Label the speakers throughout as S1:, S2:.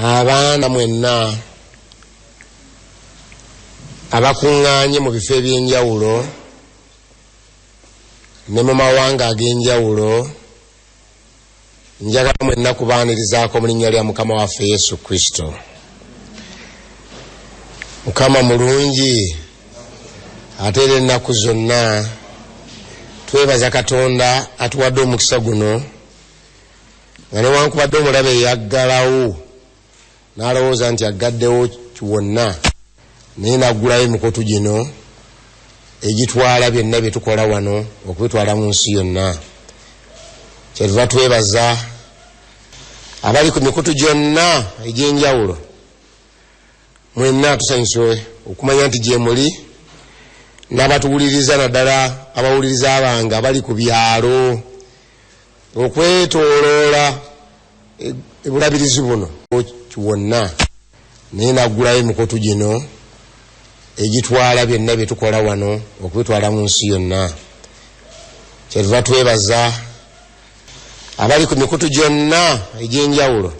S1: Abaana mwenna abakuŋŋaanye mu bifo eby'enjawulo ne mu mawanga ag'enjawulo, njagala mwenna kubaanirizaako mu linnya lya Mukama waffe Yesu Kristo. Mukama mulungi ate era ennaku zonna. Twebaza Katonda atuwadde omukisa guno, nga newankubadde omulabe yaggalawo n'alowooza nti aggaddewo wonna, naye n'aggulawo emikutu gino egitwala byonna bye tukola wano okubitwala mu nsi yonna. Kyetuva twebaza abali ku mikutu gyonna egy'enjawulo. Mwenna tusanyuse okumanya nti gye muli, n'abatuwuliriza, naddala abawuliriza abange abali ku byalo okwetooloola ebulabirizi buno wonna, naye n'aggulawo emikutu gino egitwala byonna bye tukola wano okubitwala mu nsi yonna. Kyetuva twebaza abali ku mikutu gyonna egy'enjawulo.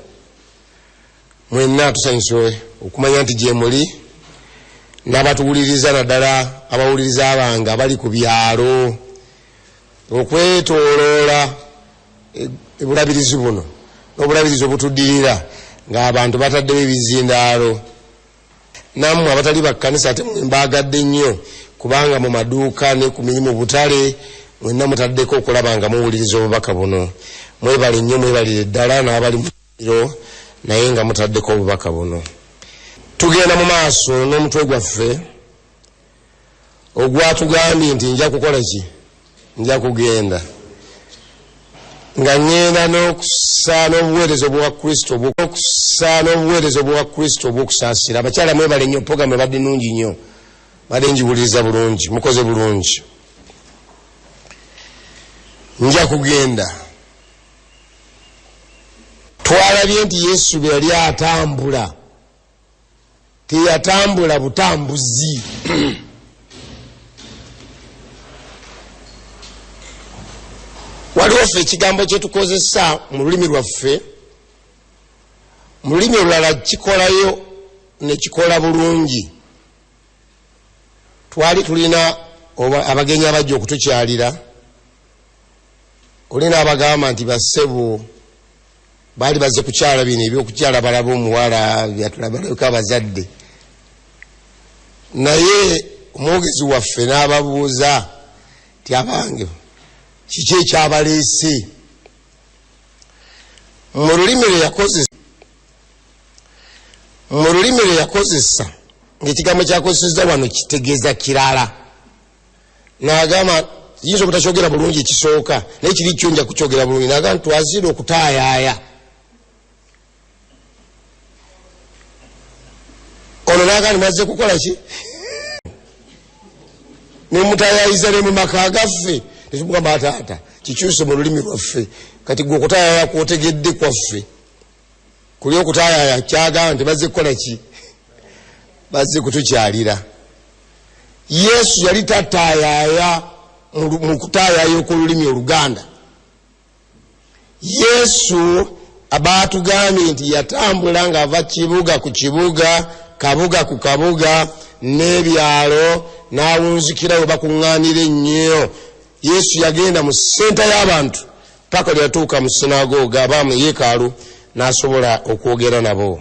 S1: Mwenna tusanyuse okumanya nti gye muli, n'abatuwuliriza, naddala abawuliriza abange abali ku byalo okwetooloola ebulabirizi buno n'obulabirizi obutuddirira, ng'abantu bataddewo ebizindaalo. Nammwe abatali bakkanisa ate mbaagadde nnyo, kubanga mu maduuka ne ku mirimu butale mwenna mutaddeko okulaba nga muwuliriza obubaka buno. Mwebale nnyo, mwebalire ddala n'abali mu ddiro naye nga mutaddeko obubaka buno. Tugenda mu maaso n'omutwe gwaffe ogwatugambye nti nja kukola ki? Nja kugenda nga ŋŋenda n'okusa n'obuweereza obwa Kristo, okusa n'obuweereza obwa Kristo obw'okusaasira. Abakyala mwebale nnyo, programu ebadde nnungi nnyo, badde ngiwuliriza bulungi, mukoze bulungi. Nja kugenda. Twalabye nti Yesu bwe yali atambula teyatambula butambuzi. Waliwo ffe ekigambo kye tukozesa mu lulimi lwaffe, mu lulimi olulala kikolayo ne kikola bulungi. Twali tulina abagenyi abajja okutukyalira, olina abagamba nti bassebo baali bazze kukyala bino ebyokukyala balaba omuwala byatulabalako abazadde, naye omwogezi waffe n'ababuuza nti abange kiki ekyabaleese? Mu lulimi lwe yakozesa, ng'ekigambo kyakozesezza wano kitegeeza kirala, n'agamba yinza obutakyogera bulungi ekisooka, naye kiri kyo nja kukyogera bulungi. N'agamba nti twazira okutaayaaya. Ono n'agamba nti mwazze kukola ki? Nemutaayayiza ne mu maka gaffe. Tetumugamba taata kikyuse mu lulimi lwaffe, kati gwe okutaayaaya kwotegedde kwaffe kuli okutaayaaya kyagamba nti bazze kukola ki? Bazze kutukyalira. Yesu yali tataayaaya mu kutaayaaya okw'olulimi Oluganda. Yesu abaatugambye nti yatambula ng'ava kibuga ku kibuga, kabuga ku kabuga n'ebyalo, n'awunzikira we bakuŋŋaanira ennyo. Yesu yagenda mu senta y'abantu paka lwe yatuuka mu sinagooga aba mu yeekaalu n'asobola okwogera nabo.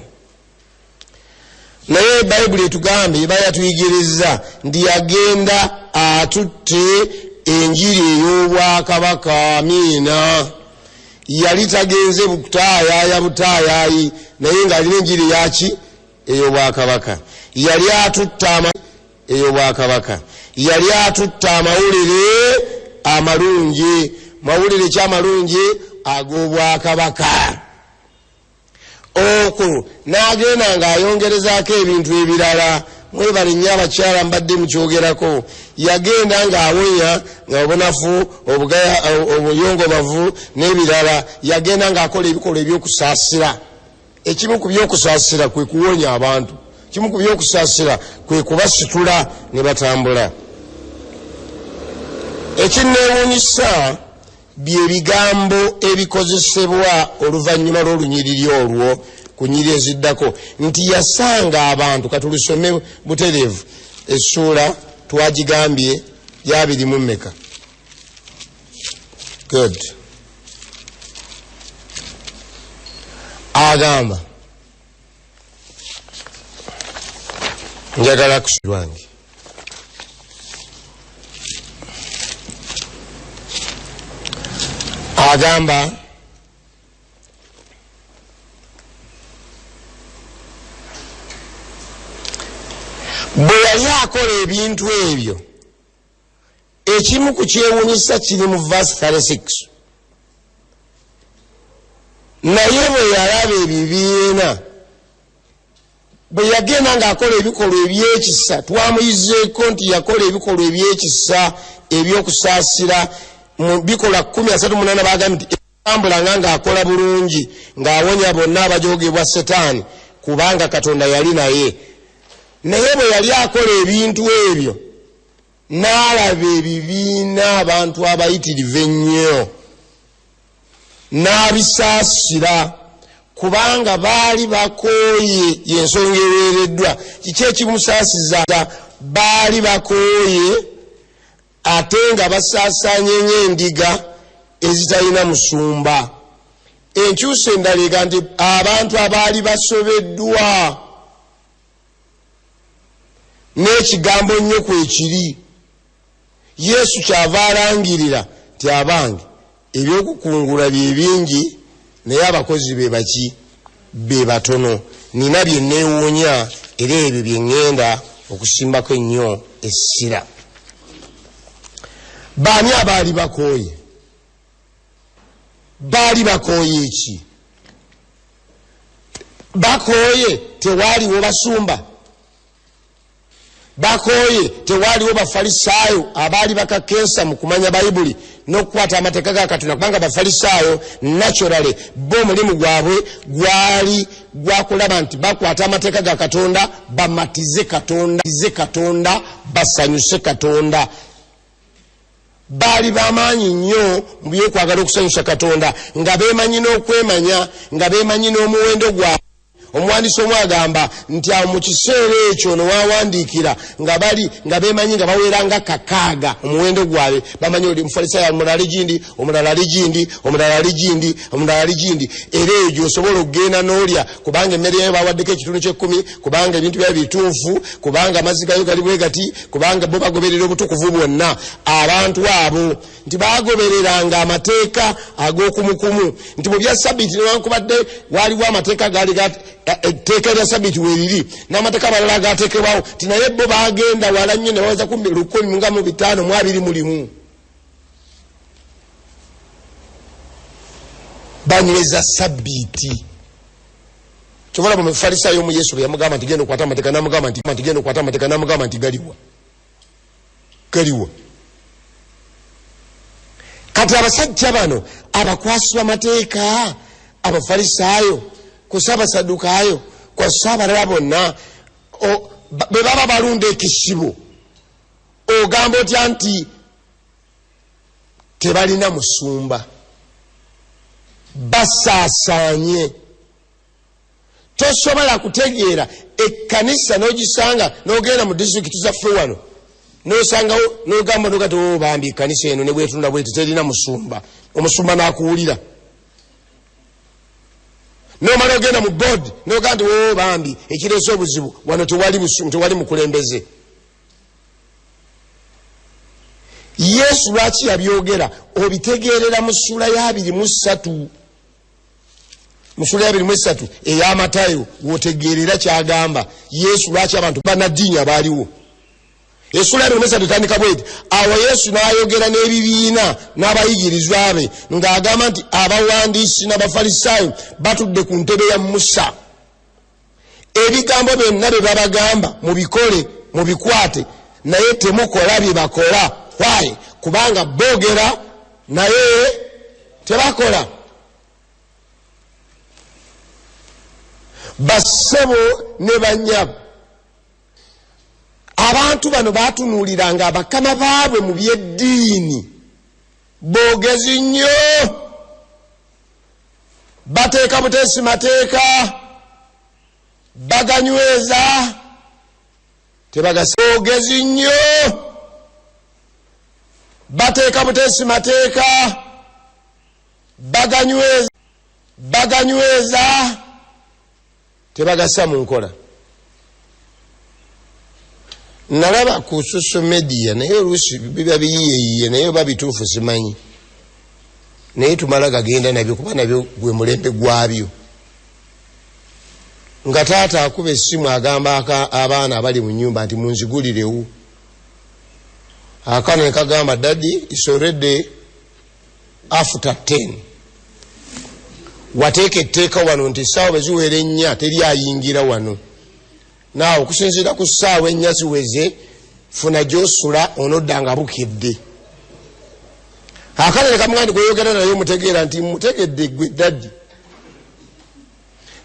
S1: Naye Bayibuli etugambye, eba yatuyigiriza nti yagenda atutte enjiri ey'obwakabaka. Amiina. Yali tagenze butaayaaya butaayayi, naye ng'alina enjiri yaki? Ey'obwakabaka. Yali atutte ey'obwakabaka. Yali atutte amawulire amalungi. Mawulire ki amalungi? Ag'obwakabaka. Okwo n'agenda ng'ayongerezaako ebintu ebirala. Mwebale nnyo abakyala mbadde mukyogerako. Yagenda ng'awonya nga obunafu, obuyongobavu n'ebirala. Yagenda ng'akola ebikolwa ebyokusaasira. Ekimu ku byokusaasira kwe kuwonya abantu, kimu ku byokusaasira kwe kubasitula ne batambula. Ekinneewuunyisa bye bigambo ebikozesebwa oluvannyuma lw'olunyiriri olwo, ku nnyiriri eziddako nti yasanga abantu. Katulusome butereevu. Essuula twagigambye ya 26. Good. Agamba njagala kusilwange agamba bwe yali akola ebintu ebyo, ekimu ku kyewuunyisa kiri mu verse 36. Naye bwe yalaba ebibiina, bwe yagenda ng'akola ebikolwa ebyekisa, twamuyizeeko nti yakola ebikolwa ebyekisa ebyokusaasira. Mu bikolwa 10:38 bagambye nti tambulanga ng'akola bulungi, ng'awonya bonna abajogebwa Setaani, kubanga Katonda yali naye. Naye bwe yali akola ebintu ebyo, n'alaba ebibiina abantu abayitirivu ennyo, n'abisaasira, kubanga baali bakooye. Y'ensonga eweereddwa. Kiki ekimusaasiza? Baali bakooye ate nga basaasaanye ng'endiga ezitalina musumba. Enkyusa endala ega nti abantu abaali basobeddwa n'ekigambo nnyo kwekiri. Yesu kyava alangirira nti abange ebyokukungula bye bingi, naye abakozi be baki? Be batono. Nina bye neewuunya, era ebyo bye ŋŋenda okusimbako ennyo essira. Baani abaali bakooye? Baali bakooye ki? Bakooye tewaaliwo basumba, bakooye tewaaliwo bafalisaayo abaali bakakensa mu kumanya Bayibuli n'okukwata amateeka ga Katonda, kubanga bafalisaayo naturally bo omulimu gwabwe gwali gwakulaba nti bakwata amateeka ga Katonda, bamatize Katonda, ze Katonda, basanyuse Katonda. Baali bamaanyi nnyo mu byokwagala okusanyusa Katonda, nga beemanyi n'okwemanya, nga beemanyi n'omuwendo gwabwe. Omuwandiisi omu agamba nti awo mu kiseera ekyo newawandiikira nga bali nga beemanyi nga bawera nga 6 omuwendo gwabwe, bamanyi oli mufalisaayo, omulala ali gindi, omulala ali gindi, omulala ali gindi, omulala ali gindi. Era eyo gy'osobola okugenda n'olya, kubanga emmere yayo bawaddeko ekitundu ky'ekkumi, kubanga ebintu byayo bituufu, kubanga amazzi gayo gali bwe gati, kubanga bo bagoberera obutukuvu bwonna. Abantu abo nti bagobereranga amateeka ag'okumukumu, nti mu bya Sabbiiti newankubadde waaliwo amateeka gaali etteeka lya Sabbiiti weeriri n'amateeka amalala agateekebwawo, nti naye bo bagenda wala nnyo ne baweza ku 1521. Banyweza Sabbiiti. Kyova olaba omufalisaayo omu Yesu bwe yamugamba nti genda okwate amateeka, n'amugamba nti genda okwate amateeka, n'amugamba nti galiwa, galiwa. Kati abasajja bano abakwasi b'amateeka, abafalisaayo kusa abasadukaayo kwasa abalala bonna, bwe baba balunda ekisibo, ogamba otya nti tebalina musumba? Basaasaanye. Tosobola kutegeera ekkanisa n'ogisanga n'ogenda mu disitulikiti zaffe wano n'osangawo n'ogamba nogati o bambi ekkanisa eno ne bwetunda bweti terina musumba, omusumba n'akuwulira. N'omala ogenda mu board n'ogamba nti o bambi ekireese obuzibu wano tewali mukulembeze. Yesu lwaki yabyogera? Obitegeerera mu ssuula ya 23, mu ssuula ya 23 eya Matayo w'otegeerera ky'agamba Yesu lwaki abantu bannaddiini abaaliwo. Essuula ya 23 etandika bw'eti: awo Yesu n'ayogera n'ebibiina n'abayigirizwa be ng'agamba nti abawandiisi n'abafalisaayo batudde ku ntebe ya Musa. Ebigambo byonna bye babagamba mubikole, mubikwate, naye temukola bye bakola. Why? Kubanga boogera naye tebakola. Bassebo ne bannyabo, abantu bano baatunuuliranga abakama baabwe mu by'eddiini boogezi nnyo, bateeka buteesi mateeka, Baganyweza, tebagasoogezi nnyo, bateeka buteesi mateeka, baganyweza, tebagasa mu nkola. Nalaba ku social media, naye oluusi biba biyiyeyiye, naye oba bituufu simanyi, naye tumala gagenda nabyo kuba nabyo gwe mulembe gwabyo. Nga taata akuba essimu agamba abaana abali mu nnyumba nti munzigulirewo. Akaana ne kagamba, "Daddy, it's already after 10. Wateeka etteeka wano nti essaawa bwe ziwera 4 teri ayingira wano. Naawe okusinziira ku ssaawa 4 ziweze, funa gy'osula onodda nga bukedde." Akaana ne kamugamba nti gweyogera naye omutegeera nti mutegedde gwe daddy,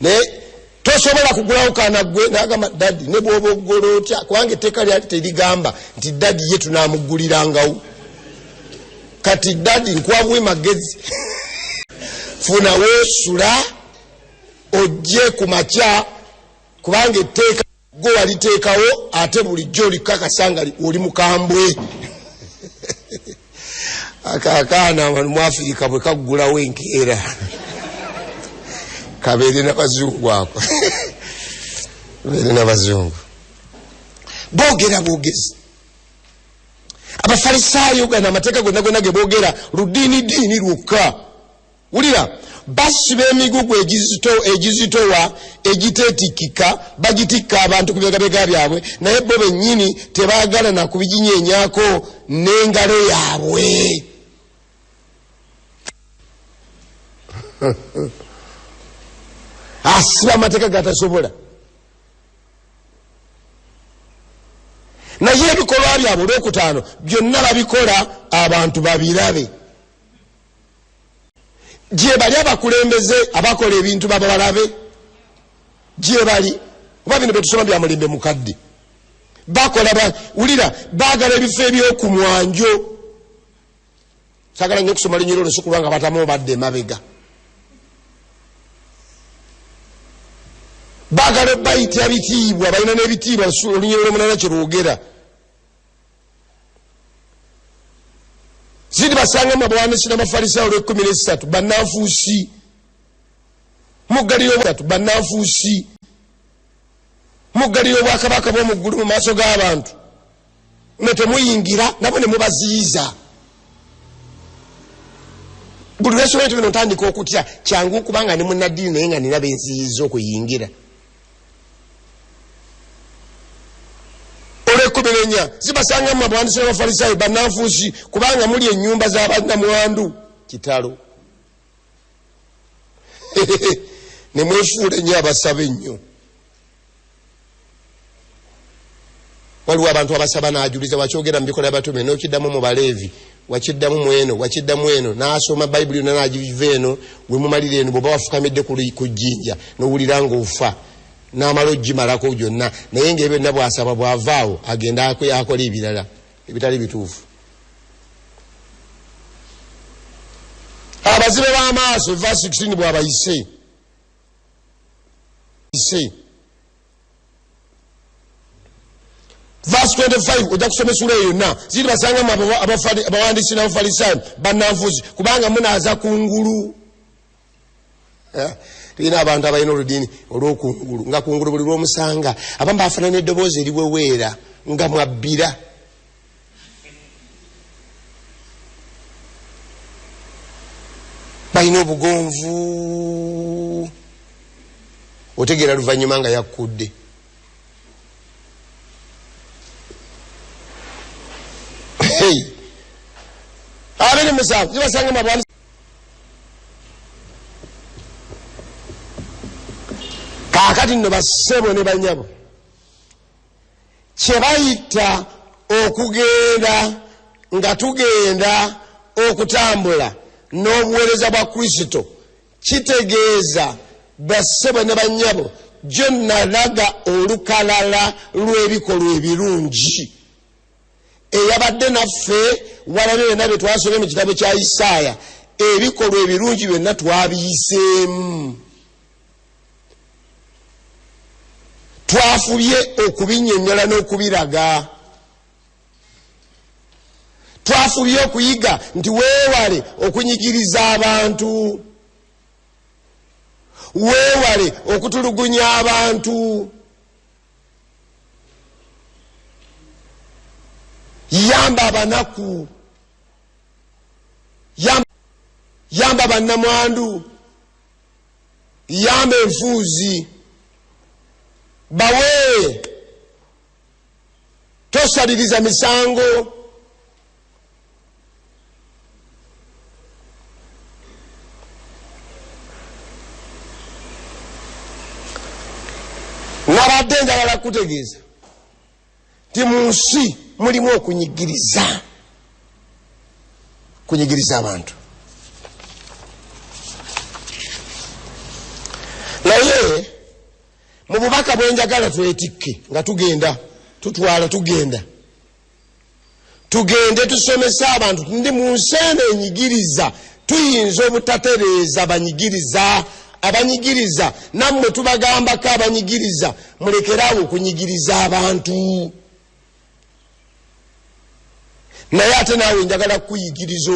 S1: naye tosobola kugulawo kaana gwe. Nagamba, "Daddy, ne bw'oba oggola otya?" Kubanga etteeka lyali terigamba nti daddy ye tunaamugulirangawo. Kati daddy, nkuwa magezi, funa woosula ojje ku makya, kubanga etteeka gwe waliteekawo, ate bulijjo olikakasa nga oli mukambwe. Akaana wano mu Afirika bwe kaggulawo enkeera kabeere n'abazungu, ako beere n'abazungu. Boogera bwogezi. Abafalisaayo gano amateeka gonna gonna ge boogera ludiini diini lwokka. Wulira, basiba emigugu egizitowa egiteetikika, bagitikka abantu ku bibegabega byabwe, naye bo bennyini tebaagala na kubiginyeenyako n'engalo yaabwe. Asiba amateeka gatasobola, naye ebikolwa byabwe, olwokutaano, byonna babikola abantu babirabe. Gye bali abakulembeze abakola ebintu babalabe, gye bali. Oba bino byetusoma bya mulembe mukadde? Bakola, wulira, baagala ebifo ebyokumwanjo. Sagala nnyo okusoma lunyira olusu kubanga batamu badde emabega. Baagala bayitya bitiibwa, balina n'ebitiibwa. Olunyira olwomunaana kye lwogera ziri, basangamu abawandiisi n'Abafalisaayo, olwekumi nesatu, bannanfuusi, muggalira, bannanfuusi, muggalira obwakabaka bw'omu ggulu mu maaso g'abantu. Mwe temuyingira, nabo ne mubaziyiza. Buli lwesoma ebintu bino ntandika okutya. Kyangu okubanga ne munnaddiini naye nga nina benziyiza okuyingira. Olwekumi nenya, zibasangamu abawandiisi n'Abafalisaayo, bannanfuusi, kubanga muli ennyumba z'abannamwandu. Kitalo! Ne mwefuula ennyo abasaba ennyo. Waliwo abantu abasaba n'ajuliza. Wakyogera mu Bikolwa Batume, n'okiddamu mu Baleevi, wakiddamu mu eno, wakiddamu eno, n'asoma Bayibuli yonna n'agiva eno. Wemumalira eno, bw'oba wafukamidde ku jjinja n'owulira ng'ofa, n'amala ogimalako gyonna. Naye ngaebyo byonna bw'asaba, bw'avaawo agenda akola ebirala ebitali bituufu. Abazibe b'amaaso, verse 16, bw'abayise ise. Verse 25, ojja kusoma essuula eyo yonna. Ziri basangamu abawandiisi n'Abafalisaayo, bannanfuusi, kubanga munaaza kungulu. Tulina abantu abalina oludiini olwokungulu, nga kungulu buli lwomusanga abamu bafaanana eddoboozi eriweweera nga mwabbira. Balina obugonvu, otegeera luvannyuma nga yakkudde. Hey. 27, zibasanga mabwani. Kaakati nno, bassebo ne banyabo, kye bayita okugenda nga tugenda okutambula n'obuweereza bwa Kristo kitegeeza, bassebo ne banyabo, gyo nalaga olukalala lw'ebikolwa ebirungi. Eyabadde naffe walabye byonna bye twasomye mu kitabo kya Isaaya. Ebikolwa ebirungi byonna twabiyiseemu. Twafubye okubinnyonnyola n'okubiraga. Twafubye okuyiga nti weewale okunyigiriza abantu, weewale okutulugunya abantu, yamba abanaku, yamba bannamwandu, yamba enfuuzi, bawe, tosaliriza misango. Nabadde njagala kutegeeza nti mu nsi mulimu okunyigiriza, kunyigiriza abantu. Naye mu bubaka bwe njagala twetikke nga tugenda tutwala, tugenda tugende tusomese abantu ndi mu nsi eno enyigiriza tuyinza obutatereeza banyigiriza abanyigiriza, nammwe tubagambako abanyigiriza mulekeraawo okunyigiriza abantu. Naye ate naawe njagala kukuyigiriza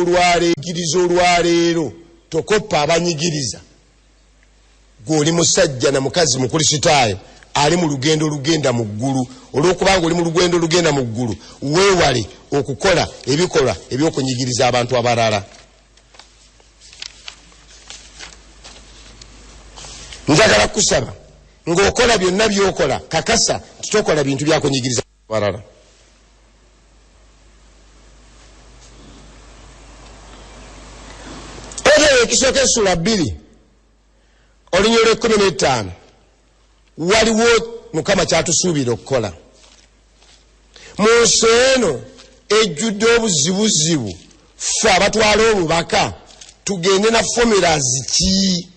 S1: olwaleero, tokoppa abanyigiriza. Gwe oli musajja na mukazi Mukristaayo ali mu lugendo olugenda mu ggulu. Olw'okubanga oli mu lugendo olugenda mu ggulu, weewale okukola ebikolwa eby'okunyigiriza abantu abalala. Njagala kusaba ng'okola byonna by'okola, kakasa nti tokola bintu byakunyigiriza abalala. Petero ekisooka essula 2 olunyiriri lw'e15, waliwo Mukama kyatusuubira okukola. Mu nsi eno ejjudde obuzibuzibu, ffe abatwala obubaka tugende na formulas ki?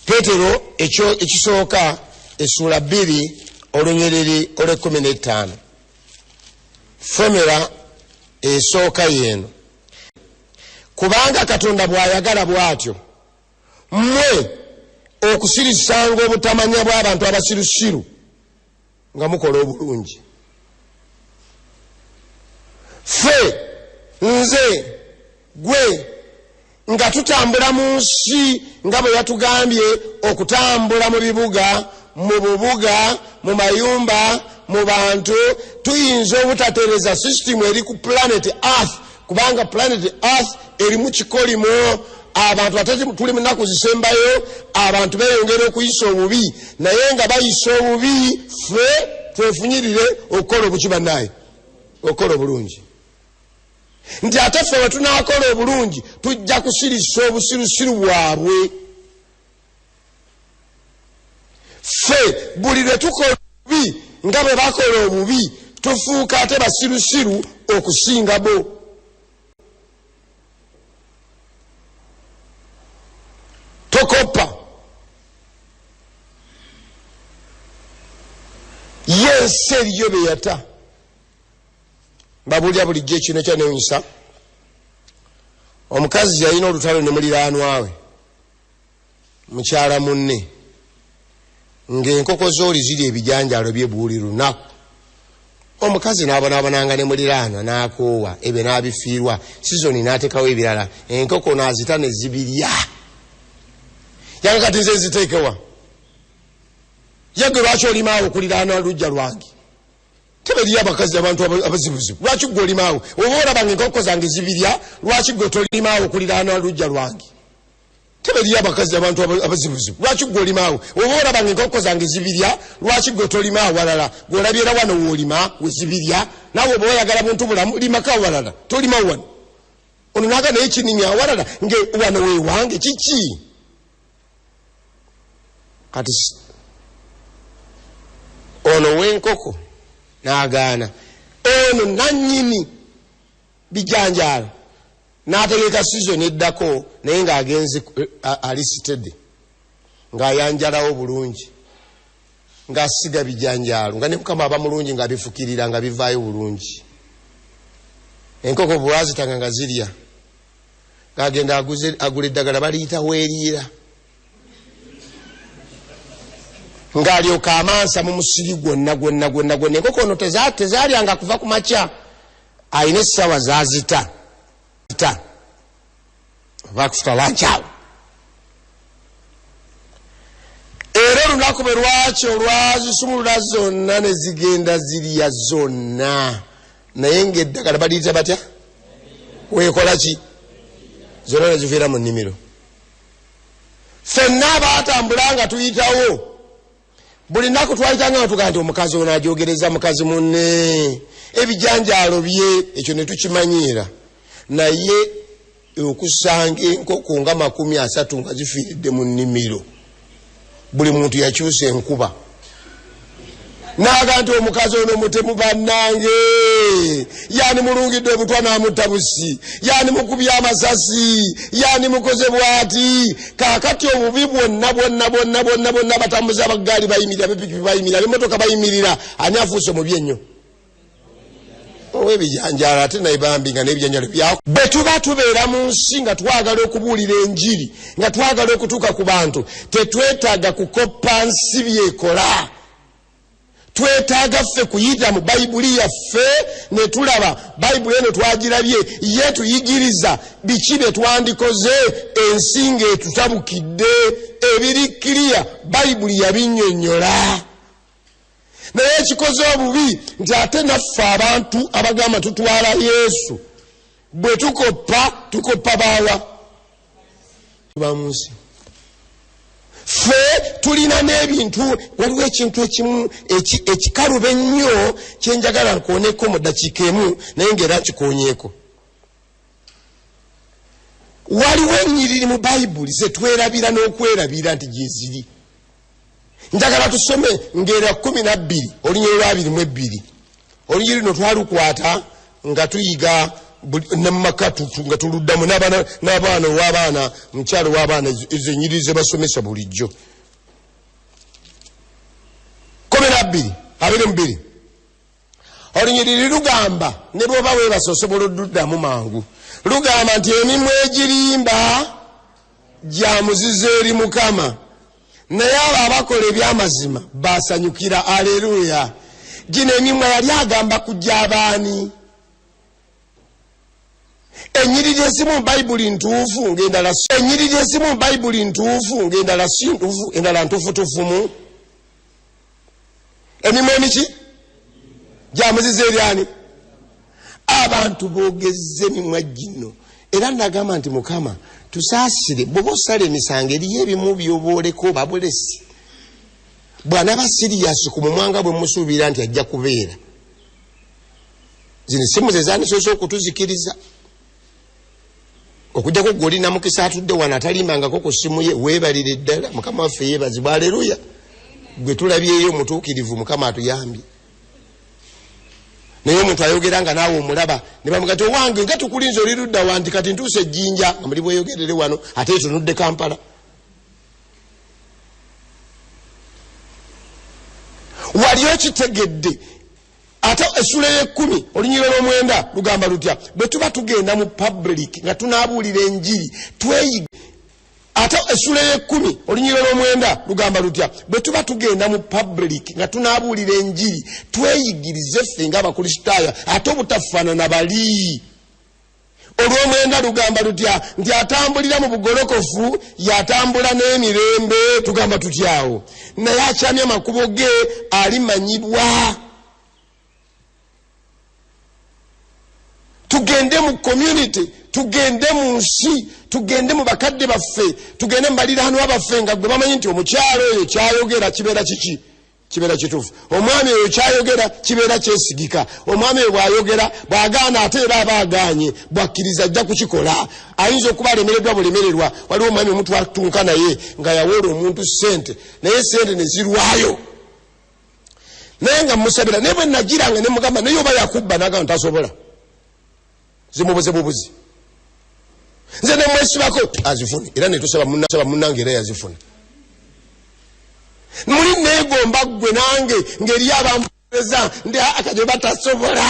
S1: Petero ekisooka essula 2 olunyiriri olw'e15, formula esooka yeeno: kubanga Katonda bw'ayagala bw'atyo mmwe okusirisanga obutamanya bw'abantu abasirusiru nga mukola obulungi. Ffe, nze, gwe, nga tutambula mu nsi nga bwe yatugambye okutambula mu bibuga, mu bubuga, mu mayumba, mu bantu, tuyinza obutatereza system eri ku planet Earth, kubanga planet Earth erimu kikolimo. Abantu ate tuli mu nnaku zisembayo, abantu beeyongera okuyisa obubi, naye nga bayisa obubi ffe twefunyirire okukola obuki bannaye, okukola obulungi. Nti ate ffe bwe tunaakola obulungi tujja kusirisa obusirusiru bwabwe. Ffe buli lwe tukola obubi nga bwe bakola obubi, tufuuka ate basirusiru okusinga bo. Tokoppa. Yensi eriyo be yata. Mbabuulira bulijjo ekino kyanewunyisa. Omukazi yalina olutalo ne muliraanwa we, mukyala munne, ng'enkoko z'oli ziri ebijanjaalo bye buli lunaku. Omukazi n'abonaabonanga ne muliraanwa n'akoowa, ebyo n'abifiirwa, sizoni n'ateekawo ebirala, enkoko n'azita ne zibirya. Yanga kati nze nziteekewa? Yagwe lwaki olimaawo okuliraana luggya lwange? Teberiyo abakazi abantu abazibuzibu. Lwaki gwe olimaawo? Oba olaba ng'enkoko zange zibirya, lwaki gwe tolimaawo okuliraana luggya lwange? Teberiyo abakazi abantu abazibuzibu. Lwaki gwe olimaawo? Oba olaba ng'enkoko zange zibirya, lwaki gwe tolima awalala? Gwe olabyera wano w'olima we zibirya, naawe oba oyagala buntu bulamu limako awalala, tolima wano. Ono n'aga naye kinimya awalala nge wano weewange kiki? Kati ono w'enkoko n'agaana, ono nannyini bijanjaalo n'ategeka sizoni eddako, naye ng'agenze ali sitede, ng'ayanjalawo bulungi, ng'asiga bijanjaalo, nga ne Mukama aba mulungi ng'abifukirira nga bivaayo bulungi. Enkoko bwe baazitanga nga zirya, ng'agenda agula eddagala baliyita weeriira. Ng'alyoka amansa mu musiri gwonna gwonna gwonna gwonna. Enkoko ono tezalyanga kuva ku makya, alina essaawa zazita ta bakufuta lankyawo. Era olunaku bwe lwaki olwazisumulula zonna ne zigenda zirya zonna, naye ng'eddagala baliyita batya? Weekola ki? Zonna ne zifiira mu nnimiro. Ffenna abaatambula nga tuyitawo buli nnaku twayitanga nga tugamba nti omukazi ono ajogereza mukazi munne, ebijanjaalo bye, ekyo ne tukimanyiira. Naye okusanga enkoko nga 30 nga zifiiridde mu nnimiro, buli muntu yakyusa enkuba n'aga nti omukazi ono mutemu bannange, yani mulungidde obutwa n'amutta busi, yani mukubye amasasi, yani mukoze bw'ati. Kaakati obubi bwonna bwonna bwonna bwonna bwonna, abatambuza abagaali bayimirira, ab'epikipiki bayimirira, ab'emmotoka bayimirira, ani afuuse mubi ennyo? Ow'ebijanjaalo. Ate naye bambi nga n'ebijanjaalo bya bwe tuba tubeera mu nsi nga twagala okubuulira enjiri, nga twagala okutuuka ku bantu, tetwetaaga kukoppa nsi byekola. Twetaaga ffe kuyita mu Bayibuli yaffe ne tulaba Bayibuli eno twagirabye, ye tuyigiriza biki bye twandikoze ensi ng'etutabukidde. Ebiri kiriya Bayibuli yabinnyonnyola. Naye ekikoze obubi nti ate naffe abantu abagamba tutwala Yesu, bwe tukoppa tukoppa baawa ba mu nsi. Ffe tulina n'ebintu, waliwo ekintu ekimu ekikaluba ennyo kye njagala nkooneko mu ddakiika emu, naye ng'era nkikoonyeeko. Waliwo ennyiriri mu Bayibuli ze twerabira n'okwerabira nti gye ziri. Njagala tusome ng'era 12 olunyiriri lwa 22. Olunyiriri luno twalukwata nga tuyiga ne mu maka, nga tuluddamu n'abaana ow'abaana, mukyalo w'abaana, ezo ennyiriri ze basomesa bulijjo. 12 22. Olunyiriri lugamba, ne bw'oba weebase osobola odduddamu mangu. Lugamba nti emimwa egirimba gya muzizo eri Mukama, naye abo abakola eby'amazima basanyukira. Aleluya. Gino emimwa yali agamba kujja abaani? Ennyiriri ezimu mu Bayibuli ntuufu ng'endala, ennyiriri ezimu mu Bayibuli ntuufu ng'endala si ntuufu, endala ntuufutuufumu. Emimwa emiki gya muzizo eri ani? Abantu boogezza emimwa gino. Era nagamba nti Mukama tusaasire, bw'oba osala emisango eriyo ebimu by'oba oleka oba bulesi. Bw'anaaba siriyasi ku mumwanga bwe musuubira nti ajja kubeera, zino essimu ze zandisoose okutuzikiriza. Okujjako gwe olina mukisa atudde wano atalimbangako ku ssimu ye, weebalire ddala. Mukama waffe yeebazibwa. Aleluya. Gwe tulabyeyo omutuukirivu, Mukama atuyambye. Naye omuntu ayogera nga naawe omulaba ne bamuga nti owange nga tukulinze oli ludda wa, nti kati ntuuse ejjinja, nga muli bweyogerere wano ate etunudde Kampala. Wali okitegedde? Ate essula ey'ekkumi olunyiriri olw'omwenda lugamba lutya? Bwe tuba tugenda mu public nga tunaabuulira enjiri tweyiga. Ate essula ey'ekkumi olunyiriri olw'omwenda lugamba lutya? Bwe tuba tugenda mu public nga tunaabuulira enjiri tweyigirize ffe ng'Abakristaayo ate obutafaanana bali. Olw'omwenda lugamba lutya? Nti atambulira mu bugolokofu yatambula n'emirembe. Tugamba tutyawo? Naye akyamya amakubo ge alimanyibwa. Tugende mu community, tugende mu nsi, tugende mu bakadde baffe, tugende mu baliraanwa baffe nga gwe bamanyi nti omukyalo oyo kyayogera kibeera kiki? Kibeera kituufu. Omwami oyo kyayogera kibeera kyesigika. Omwami oyo bw'ayogera, bw'agaana ate era aba agaanye, bw'akkiriza ajja kukikola. Ayinza okuba alemereddwa bulemererwa. Waliwo omwami omu twatunka naye nga yawola omuntu ssente, naye ssente ne zirwayo, naye nga musabira. Naye bwe nagiranga ne mugamba naye oba yakubba, n'agamba tasobola, zimubuze bubuzi. Nze nemwesibako azifune, era netusaba munnange era yazifuna. Muli neegomba ggwe nange ng'eriyo abampereza ndi akajoba tasobola,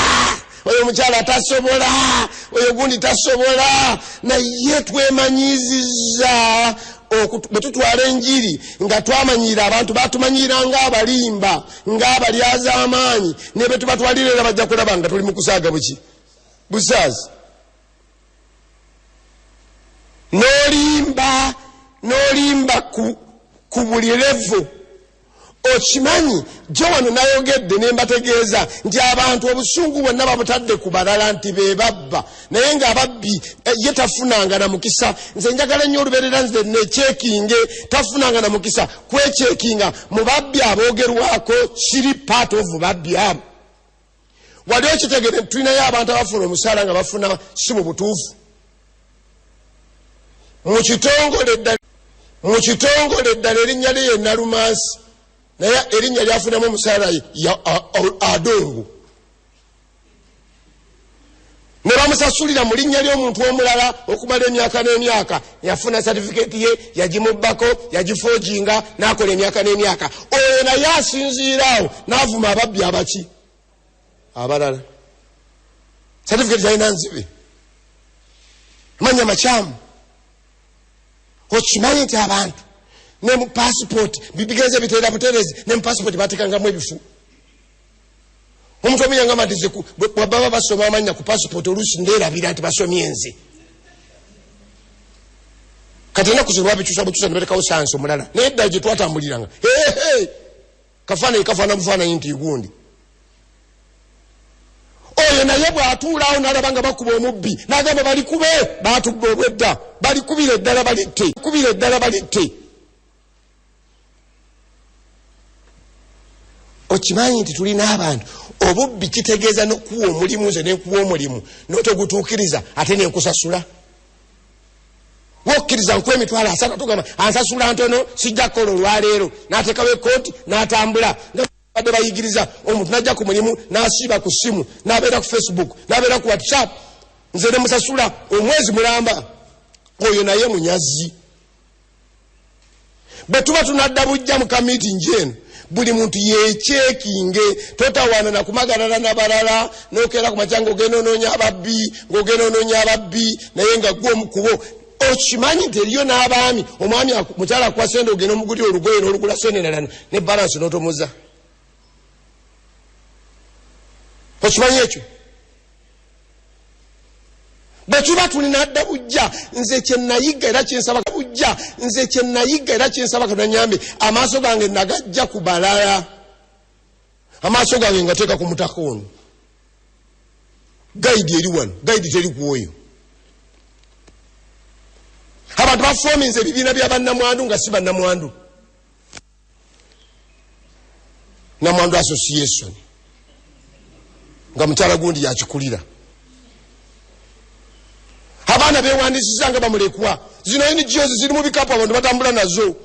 S1: oyo omukyala tasobola, oyo gundi tasobola, naye twemanyizizza Bwe tutwala enjiri nga twamanyira abantu, batumanyira ng'abalimba, ng'abalyaza amaanyi, ne bwe tubatwalira era bajja kulaba nga tuli mu kusaaga buki busaazi. N'olimba ku buli level. Okimanyi jo wano nayogedde ne mbategeeza nti abantu obusungu bwonna babutadde ku balala nti be babba, naye ng'ababbi ye tafunanga na mukisa. Nze njagala nnyo olubeerera nze nekyekinge, tafunanga na mukisa kwekyekinga mu babbi aboogerwako, kiri part of babbi abo. Wali okitegere tulinayo abantu abafuna omusaala nga bafuna si mu butuufu. Mu kitongole eddala erinnya lye ye Nalumansi, naye erinnya lyafunamu omusaala Adongo, ne bamusasulira mu linnya ly'omuntu omulala okumala emyaka n'emyaka. Yafuna satifiketi ye, yagimubbako, yagifoojinga, n'akola emyaka n'emyaka. Oyo naye asinziira awo n'avuma ababbi abaki abalala. Satifiketi yalina nzibe, manya makyamu. Okimanyi nti abantu ne mu passport bigenze biteera buterezi, ne mu passport batekangamu ebifu. Omuntu omu yangamba nti bwe baba basoma amannya ku passport oluusi ndeerabira nti basomye nze. Kati ennaku zino babikyusa bukyusa ne batekawo sayansi omulala, naye eddala gye twatambuliranga kafaananyi kafaana bufaananyi nti gundi. Oyo naye bw'atuulaawo n'alaba nga bakuba omubbi n'agamba balikube, baatubba obwedda, balikubira eddala balitte, kubira eddala balitte. Okimanyi nti tulina abantu obubbi kitegeeza n'okuwa omulimu, nze nenkuwa omulimu n'otogutuukiriza ate nenkusasula. Wokkiriza nkuwa 300,000, tugamba ansasula ntono, sijja kukola olwaleero, n'ateekawo ekkooti n'atambula. Nga badde bayigiriza omuntu n'ajja ku mulimu n'asiiba ku ssimu, n'abeera ku Facebook, n'abeera ku WhatsApp, nze ne musasula omwezi mulamba. Oyo naye munyazi. Bwe tuba tunadda bujja mu kamiitingi eno, buli muntu yekyekinge, totawaana na kumagalala na balala, n'okeera ku makya ng'ogenda onoonya ababbi, ng'ogenda onoonya ababbi, naye nga ggwe omu ku bo. Okimanyi nti eriyo n'abaami, omwami mukyala akuwa ssente ogenda omugulira olugoye n'olugula ssente endala ne balansi n'otomuza. Okimanyi ekyo? Bwe tuba tulina dda bujja, nze kye nayiga era kyensaba bujja, nze kye nayiga era kyensaba Katonda nyambe, amaaso gange nagajja ku balala, amaaso gange ngateeka ku mutaka ono. Gayidi eri wano, gayidi teri ku oyo. Abantu bafoominze ebibiina bya bannamwandu nga si bannamwandu. Namwandu Association nga mukyala gundi yakikulira. Abaana bewandiisiza nga bamulekwa. Zino NGOs ziri mu bikapu, abantu batambula nazo,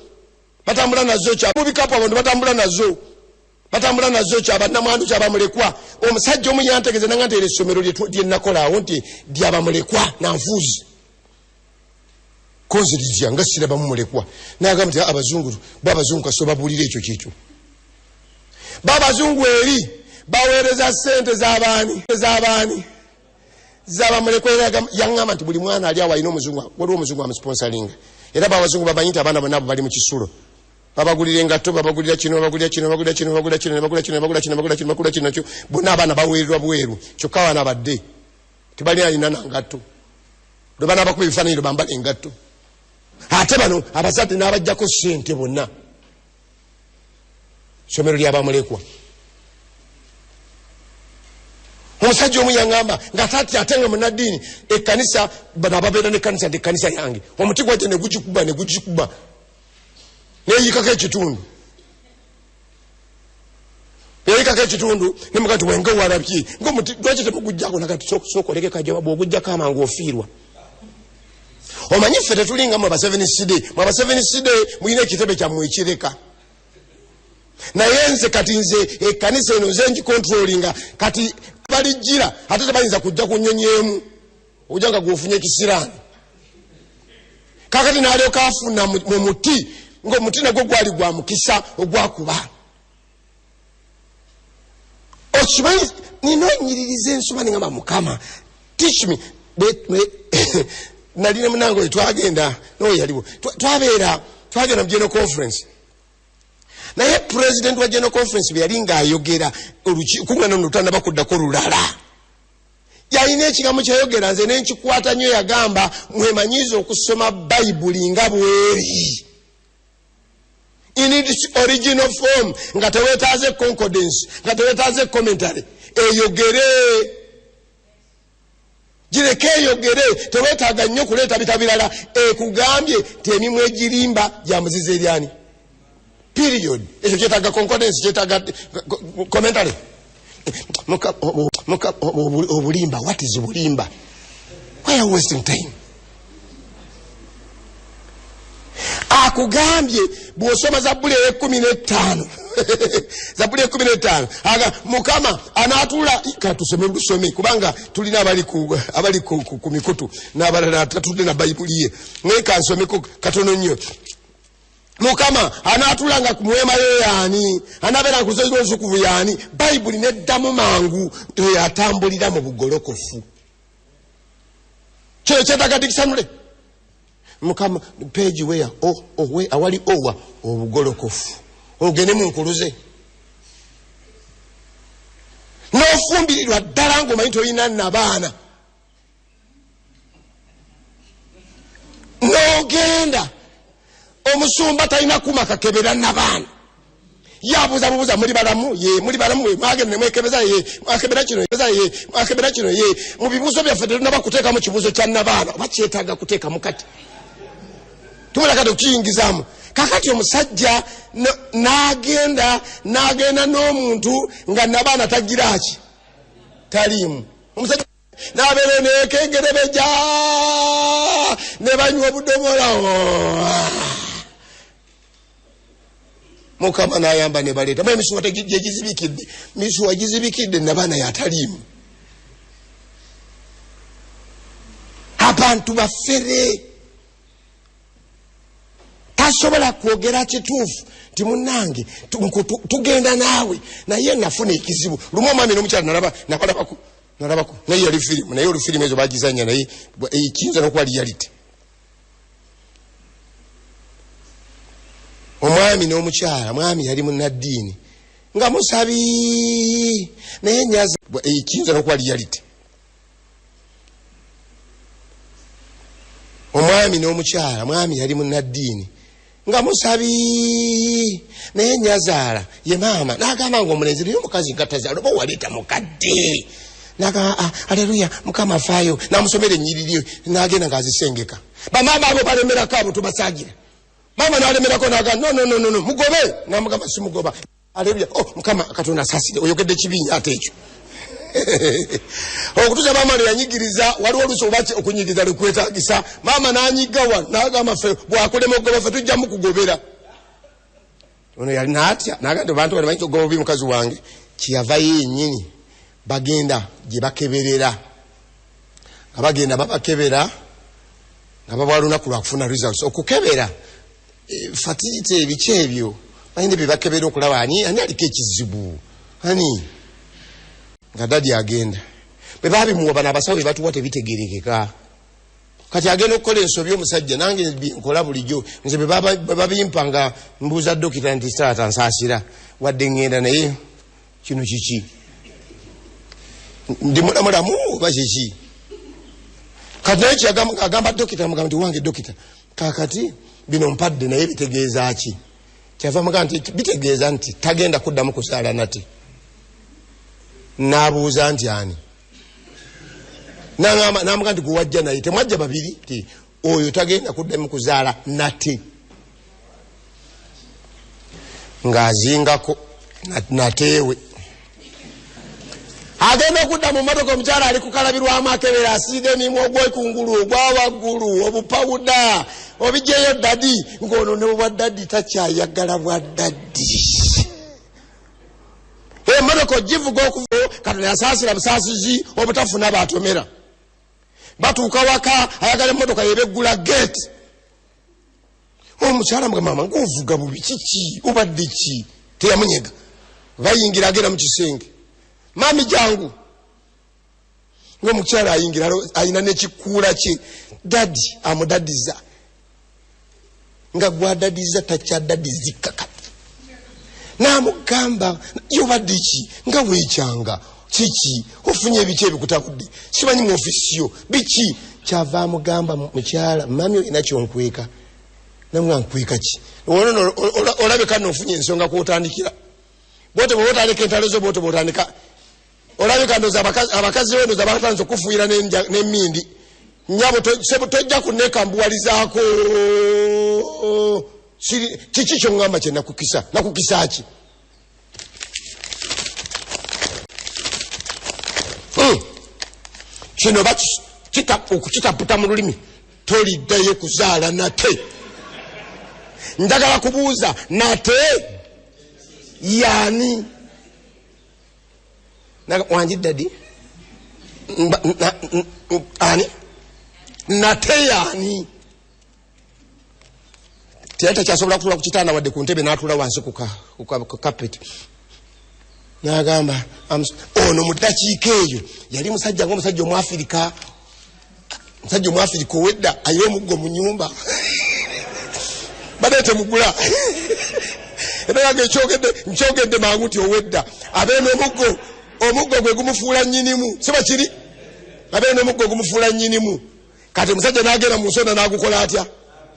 S1: batambula nazo kya mu bikapu, abantu batambula nazo, batambula nazo kya bannamwandu, kya bamulekwa. Omusajja omu yantegeeza nanga nti essomero lye nakolaawo nti lyabamulekwa nanfuuzi konze litya nga sirabamu mulekwa. N'agamba nti abazungu bo, abazungu kasita babuulira ekyo kyekyo. Babazungu eri baweereza ssente z'abaani, z'abaani, zabamulekwa. Era yaŋŋamba nti buli mwana ali awo alina omuzungu, waliwo omuzungu amusponsalinga. Era babazungu bamanyi nti abaana bonna abo bali mu kisulo, babagulira engatto, babagulira kino, babagulira kino, babagulira kino, babagulira kino, babagulira kino, babagulira kino, babagulira kino, babagulira kino nakyo. Bonna abaana baweererwa bweru, kyokka abaana badde tebalina alina na ngatto. Lwe banaabakuba ebifaananyi lwe bambala engatto. Ate bano abazadde n'abajjako ssente bonna. Ssomero lyabamulekwa. Omusajja omu yaŋŋamba nga tati ate nga munaddiini, ekkanisa bano ababeera n'ekkanisa nti ekkanisa yange, omuti gwajja ne gugikuba, ne gugikuba neyikako ekitundu, yayikako ekitundu. Nemuga nti wenge walabye ngaomuti lwaki temugujjako? Nagati sooka oleke kajja, bwogujjako amangu ofiirwa. Omanyi ffe tetulinga mwe aba Seventh Day. Mwe aba Seventh Day mulina ekitebe kyammwe ekireka, naye nze kati nze ekkanisa eno nze ngikontrolinga. Kati balijjira ate tebayinza kujja ku nnyonyi emu okujja nga gwofunye ekisiraani. Kakati n'alyoka afuna mu muti, ng'omuti nagwo gwali gwa mukisa ogwakuba. Okimanyi nina onyiririza ensoma nengamba Mukama teach me. Nali ne munange twagenda n'oyo yaliwo, twabeera twagenda mu general conference, naye president wa general conference bwe yali ng'ayogera olukuŋŋaana luno tannaba kuddako lulala, yalina ekigambo kyayogera nze nenkikwata nnyo. Yagamba, mwemanyiize okusoma Bayibuli nga bweri in its original form, nga teweetaaze concordance, nga teweetaaze commentary. Eyogere, gireke eyogere, teweetaaga nnyo kuleeta bita birala. Ekugambye nti emimwa egirimba gyamuziza eryani, period. Ekyo kyetaaga concordance? Kyetaaga commentary? Obulimba, what is bulimba? Why are wasting time? Akugambye bw'osoma Zabbuli ey'e15, Zabbuli e15, aga Mukama anaatuula. Katusome lusome, kubanga tulina abali ku mikutu n'abalala tatudde na Bayibuli ye, naye kansomeko katono nnyo. Mukama anaatuulanga ku muweema yo yaani? Anaabeera ku lusozi lw'olusukuvu yaani? Bayibuli neddamu mangu, oyo atambulira mu bugolokofu. Kino kyetaaga dictionary? Mukama, page where o we awali owa obugolokofu, ogende mu nkuluze n'ofumbirirwa ddala ng'omanyi tolina nabaana, n'ogenda omusumba talina kuma kakebera nabaana, yabuuza bubuuza, muli balamu? Ye. Muli balamu? Mwagenda nemwekebeza? Ye. Mwakebera kino? Ye. Mwakebera kino? Ye. Mu bibuuzo byaffe tetunaba kuteekamu kibuuzo kya nabaana, oba kyetaaga kuteekamu? Kati tumula kati okukiyingizaamu. Kakati omusajja n'agenda n'omuntu nga nabaana tagiraki, taliimu. Omusajja n'abeera nekengerebeja ne banywa obudomola, Mukama nayamba ne baleeta mu emisuwa gyegizibikidde, misuwa gizibikidde, nabaana yataliimu. Abantu bafere, tasobola kwogera kituufu nti munange tugenda naawe. Naye nafuna ekizibu lumu, omwami n'omukyala nalaba, nabalabako, nalabako, naye yali firimu, naye olufirimu ezo bagizanya, naye kiyinza nokuba reality. Omwami n'omukyala, mwami yali munaddiini nga musabi, naye nyaza, kiyinza nokuba reality. Omwami n'omukyala, mwami yali munaddiini nga musabi, naye nyazaala ye maama n'agamba nga omulenzi, naye omukazi nga tazaala, oba waleeta mukadde? Nagamba, ah, aleluya, Mukama afaayo. Namusomera enyiriri, n'agenda ng'azisengeka. Bamaama abo balemerako, abo tubasagira. Maama nalemerako, naga, no, no, no, no, no, mugobe. Namugamba, simugoba. Aleluya, oh Mukama Katonda asasire, oyogedde kibi ate ekyo. Okutuusa maama lwe yanyigiriza, waliwo oluusi oba okunyigiriza lwekwetagisa. Maama nanyiga wa nagamba, ffe bwakulema okugoba, ffe tujjamu kugobera. Ono yali natya, naga nti bantu bali bayinza okugoba obubi mukazi wange. Kyeyavayo yennyini, bagenda gye bakeberera, nga bagenda babakebera, nga babwa lunaku lwakufuna results, okukebera fertility, ebiki ebyo balina bye bakebera okulaba ani aliko ekizibu ani. Nga daddy agenda, bwe babimuwa, bano abasawo bye batuwa tebitegerekeka. Kati agenda okukola ensobi omusajja, nange nkola bulijjo nze, bwe babimpa nga mbuuza dokita nti, taata nsaasira, wadde ŋŋenda, naye kino kiki? Ndi mulamulamu oba kiki? Kati naye agamba dokita, mugamba nti, wange dokita, kakati bino mpadde, naye bitegeeza ki? Kyava mugamba nti bitegeeza nti tagenda kuddamu kuzaala nate. N'abuuza nti ani? N'amugamba nti gwewajja naye, temwajja babiri? Ti oyo tagenda kuddamu kuzaala nate. Ng'azingako nateewe, agenda okudda mu motoka, omukyala ali kukalabirwamu, akebera, asiiga emimwa ogwekungulu, ogwawaggulu, obupawuda, obijjeyo daddy, ng'ono ne bwa daddy takyayagala bwa daddy. Emotoka ogivuga okuva, Katonda yasaasira busaasizi obutafuna batomera. Batuuka waka, ayagala emotoka yebeggula gate. Omukyala mga, mama ngaovuga bubi, kiki, obadde ki? Teyamunyega. Bayingira, agenda mu kisenge, mami jangu. Ng'omukyala ayingira alina n'ekikuula kye, dadi amudadiza, nga gwadadiza takyadadizika kati. N'amugamba, yobadde ki nga weekyanga kiki, ofunye ebiki ebikutabudde, simanyi mu ofiisi yo biki. Kyava amugamba, mukyala mami olina kyonkweka. Namugamba, nkweka ki? Olabeka noofunye ensonga kwotandikira, bwote bwe otandika entalo zo, bwote bwotandika, olabika ndoza abakazi be ndoza batandise okufuuyira n'emmindi. Nyabo tojja kunekambuwalizaako. Kiki kyoŋŋamba kye nakukisa? Nakukisa ki? Kino okukitaputa mu lulimi, toliddayo kuzaala nate. Njagala kubuuza, nate yaani? Wangi dadi, ani nate yaani? Teyali takyasobola kutuula ku kitanda wadde ku ntebe, n'atuula wansi ku kapeti. N'agamba ono mu ddakiika eyo yali musajja ng'omusajja Omwafirika, musajja Omwafirika owedda, ayina omuggo mu nyumba, badde temugula. Era yange nkyogedde mangu nti owedda abeera n'omuggo, omuggo gwe gumufuula nnyinimu, si bwe kiri? Abeera n'omuggo gumufuula nnyinimu. Kati omusajja n'agenda mu nsonda n'agukola atya?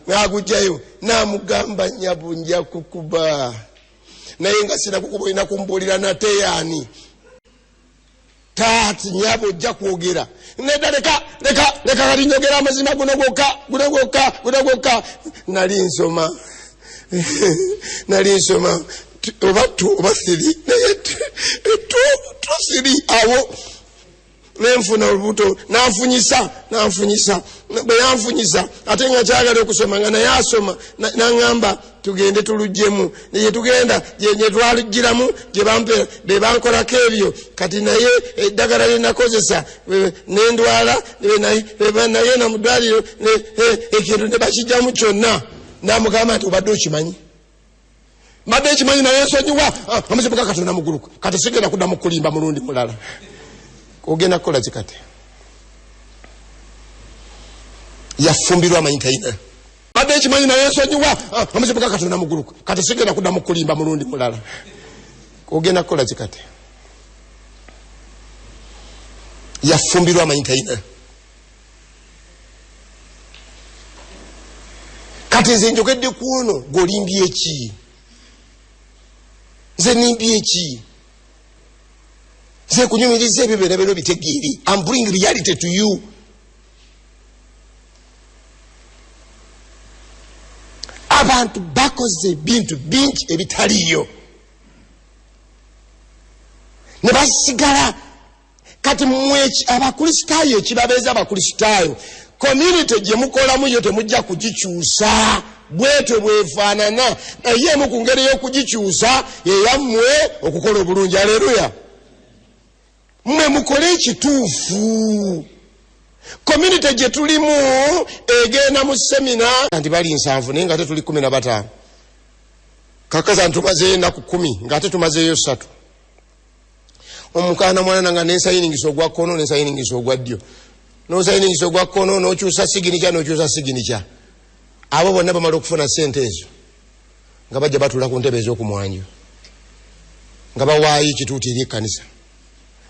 S1: N'agugjayo. N'amugamba, nyabu nja kukuba, naye nga sinakukuba olina kumbuulira nate yaani. Taati nyabo ojja kwogera. Nedda, leka leka leka, kati njogera amazima guno gwokka, guno gwokka, guno gwokka. Nali nsoma, nali nsoma oba 2 oba 3, naye 2 3 awo nenfuna olubuto. Nanfunyisa, nanfunyisa. Bwe yanfunyisa, ate nga kyagala okusoma, nga naye asoma, naŋŋamba tugende tulugjemu. Gye tugenda, gye twalugiramu, gye bampeera, be bankolako ebyo. Kati naye eddagala lye nakozesa nendwala, nagenda mu ddwaliro, ekintu ne bakijjamu kyonna. Namugamba nti obadde okimanyi? Mbadde ekimanyi, naye nsonyiwa. Omuzibu ga Katonda mugulu, kati sigenda kuddamu kulimba mulundi mulala. Ogenda kukola ki kati? Yafumbirwa amanyi talina. Badde ekimanyi, naye nsonyiwa. Omuzibu ga Katonda mugulu, kati sigenda kuddamu kulimba mulundi mulala. Ogenda kukola ki kati? Yafumbirwa amanyi talina. Kati nze njogedde ku ono, gw'olimbye eki? Nze nimbye eki? Nze kunyumiriza ebyo byonna byonna bitegeere. I'm bring reality to you. Abantu bakoze ebintu bingi ebitaliiyo ne basigala. Kati mmwe Abakristaayo, ekibabeeza Abakristaayo, community gye mukolamu yo temujja kugikyusa, bwetyo bwefaanana. Naye emu ku ngeri y'okugikyusa yeyammwe okukola obulungi. Aleluya! Mmwe mukole ekituufu. Community gye tulimu egenda mu seminar nti bali 70, naye nga ate tuli 15. Kakaza nti tumazeeyo ennaku 10, ng'ate tumazeeyo 3. Omukaana mwana nga nensayiningisa ogwa kkono, nensayiningisa ogwa ddyo, nosayiningisa ogwa kkono, nokyusa signature, nokyusa signature. Abo bonna bamala okufuna sente ezo, nga bajja batuula ku ntebe ez'okumwanjo, nga bawaayo ekituuti eri ekkanisa,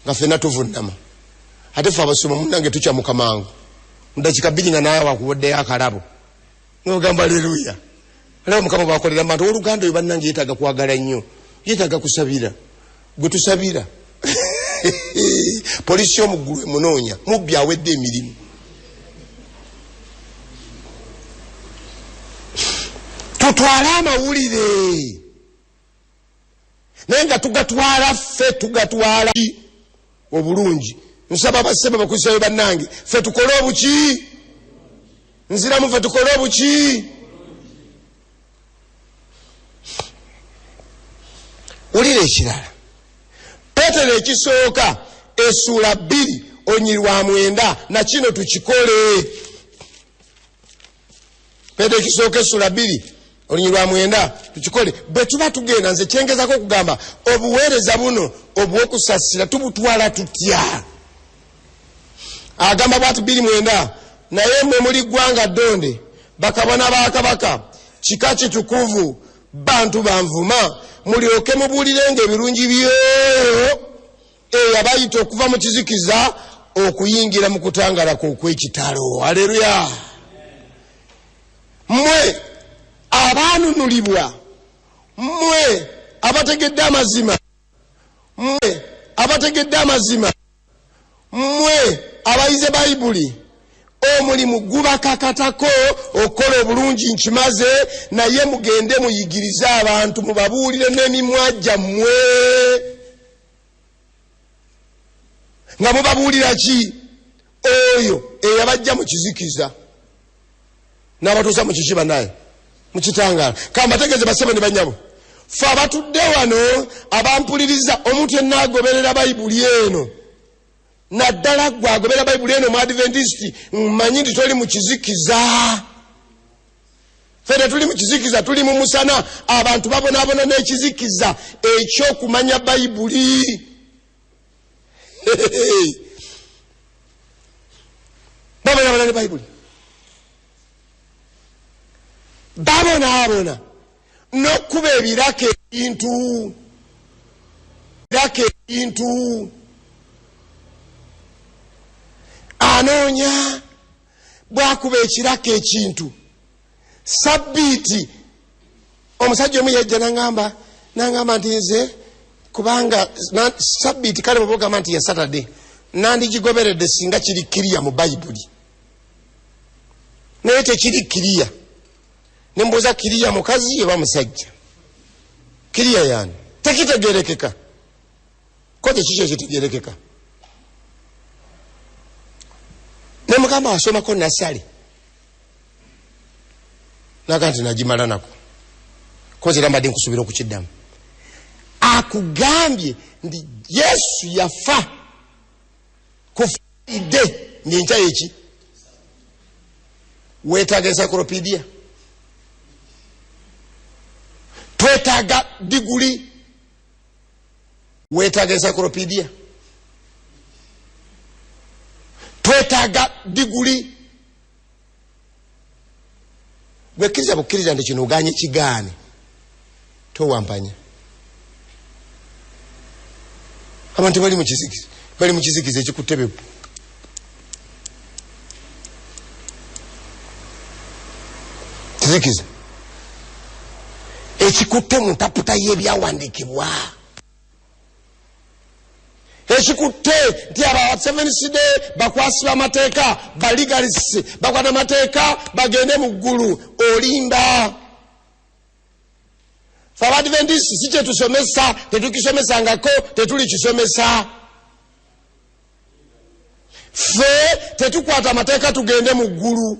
S1: nga ffenna tuvunama. Ate ffe abasoma, munange, tukyamuka mangu, mu dakiika 2 nga naawe akuwaddeyo akalabo, nogamba aleluya. Alaba Mukama bwakolera bantu. Oluganda oyo, bannange, yeetaaga kwagala nnyo, yeetaaga kusabira. Gwe tusabira, polisi y'omuggulu emunoonya, mubbi awedde emirimu. Tutwale amawulire, naye nga tugatwala ffe, tugatwala obulungi. Nsaba basebe bakusayo, bannange, ffe tukole obuki? Nziramu, ffe tukole obuki? Wulira ekirala, Peetero ekisooka essuula 2 olunyiriri lwa 9. Nakino tukikole. Peetero ekisooka essuula 2 olunyiriri lwa 9, tukikole. Bwe tuba tugenda, nze kyengezako okugamba, obuweereza buno obwokusasira tubutwala tutya? Agamba bwati 29, naye mmwe muli ggwanga ddonde, bakabona ba kabaka, kika kitukuvu, bantu banvuma, mulyoke mubuulirenga ebirungi byoyo eyabayita okuva mu kizikiza okuyingira mu kutangaala kwe okw'ekitalo. Aleluya! Mmwe abaanunulibwa, mmwe abategedde amazima, mmwe abategedde amazima, mmwe abayize Bayibuli, omulimu gubakakatako okukola obulungi. Nkimaze, naye mugende muyigirize abantu, mubabuulire n'emimwa gyammwe. Nga mubabuulira ki? Oyo eyabajja mu kizikiza n'abatuusa mu kiki banaye? Mu kitangaala. Kambategeeze basebo ne bannyabo, ffe abatudde wano abampuliriza, omuntu yenna agoberera Bayibuli eno, naddala ggwe agobera Bayibuli eno mu Adventist, mmanyi nti toli mu kizikiza. Ffe tetuli mu kizikiza, tuli mu musana. Abantu babonaabona n'ekizikiza ekyokumanya Bayibuli. Babonaabona ne Bayibuli, babonaabona n'okuba ebiraka ebintu, biraka ebintu. Anoonya bwakuba ekiraka ekintu. Sabbiiti omusajja omu yajja nangamba nti nze kubanga sabbiiti kale bw'oba ogamba nti ya Saturday, nandigigoberedde singa kiri kiriya mu Bayibuli, naye tekiri kiriya. Ne mbuuza, kiriya mukazi oba musajja? Kiriya yani tekitegerekeka. Ko tekiki ekitegerekeka? Ne mugamba wasomako nasale? Naga nti nagimala nako, kozi era mbadde nkusuubira okukiddamu. Akugambye nti Yesu yafa ku Friday, ng'enkya yeki? Weetaaga encyclopedia? Twetaaga diguli? Weetaaga encyclopedia? Twetaaga diguli? Bwekkiriza bukkiriza nti kino oganye kigaane, towampanya. Abantu bali mu kizikiza, bali mu kizikiza ekikutte bebbu. Kizikiza ekikutte mu ntaputa y'ebyawandiikibwa, ekikutte nti aba Seventh Day bakwasi b'amateeka, ba legalists, bakwata amateeka bagende mu ggulu. Olimba. Fe Abadventist si kyetusomesa, tetukisomesangako, tetulikisomesa. Ffe tetukwata amateeka tugende mu ggulu,